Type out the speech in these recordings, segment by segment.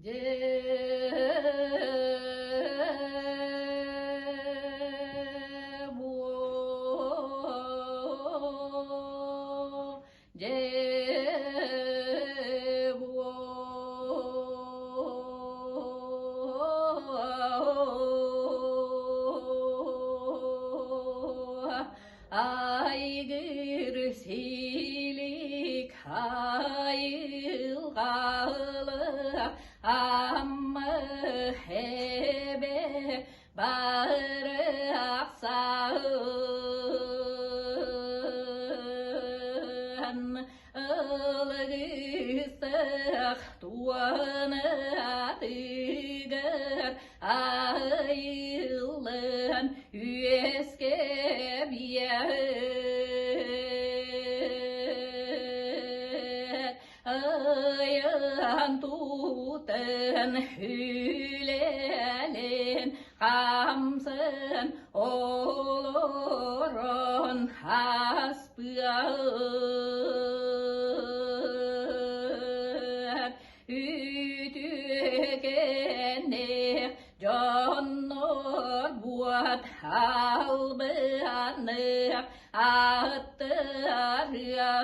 Дьэ-буо, дьэ-буо, Айгыр силик айылҕалыах Амма эбэ барахсан ылыгыстах туонатыгар айыллан үөскэбиэт Ыйан тутан үлэлээн хамсан олорон аспыат үтүөкэннээх дьоннор буот албыанныах ааттарыан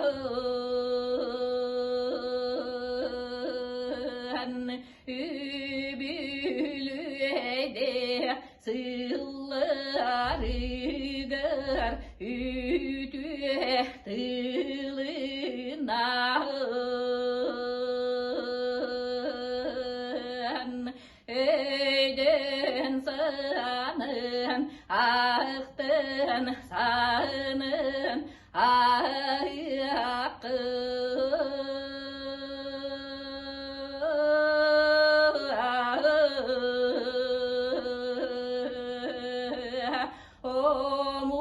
үбүлүөйдээх сылларыгар үтүө тылынан Өйдөн санын, ахтын санын,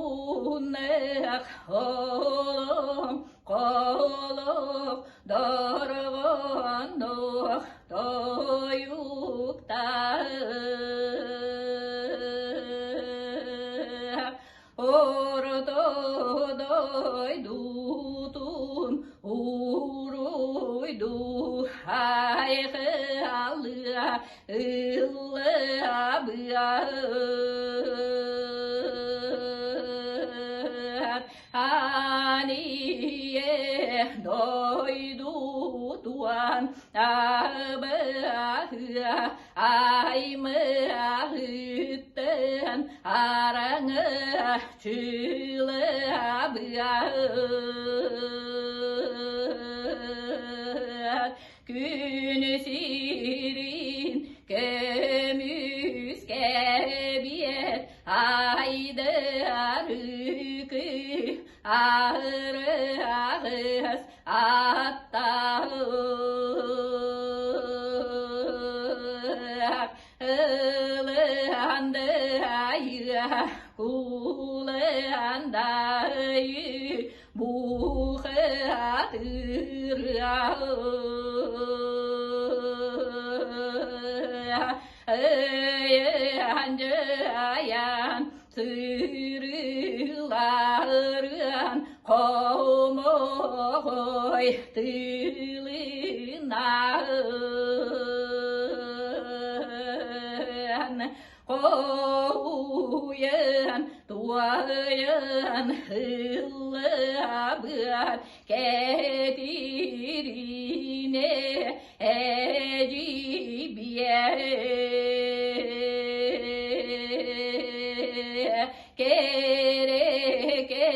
Омуннах олом колох дорҕоонноох тойуктаах Орто дойдутун уруйду айхалыа ыллыабыа Ание дойдутуан абыаһыа аймыаһыттан араҥа чыылабыа Күн сирин көмүскэбиэт айдыарыкы аһырыаҕыс аттаах ылыандайыа куландайы бухатырыа Ыйан-дьайан сырыыларыан хомоҕой тылынан хоһуйан туойан ыллаабыат Кэтириинэ эдьиийбиэ Кэрэкэ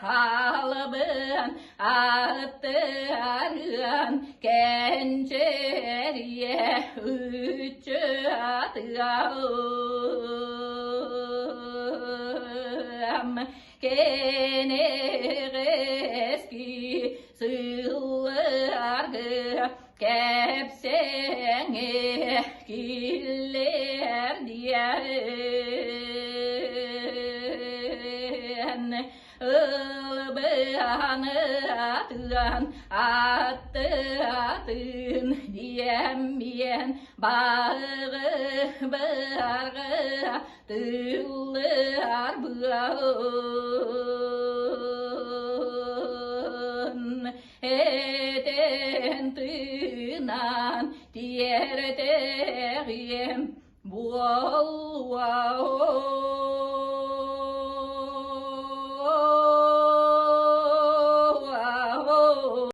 албын аттарыан кэнчэриэ ыччатыам Кэнэҕэски сылларга кэпсэҥэ киллэр диэн ылбыанытыан аттыатын диэммиэн баҕы барҕа Тыллар быан этэн тыынан тиэрдэҕиэм буолуо.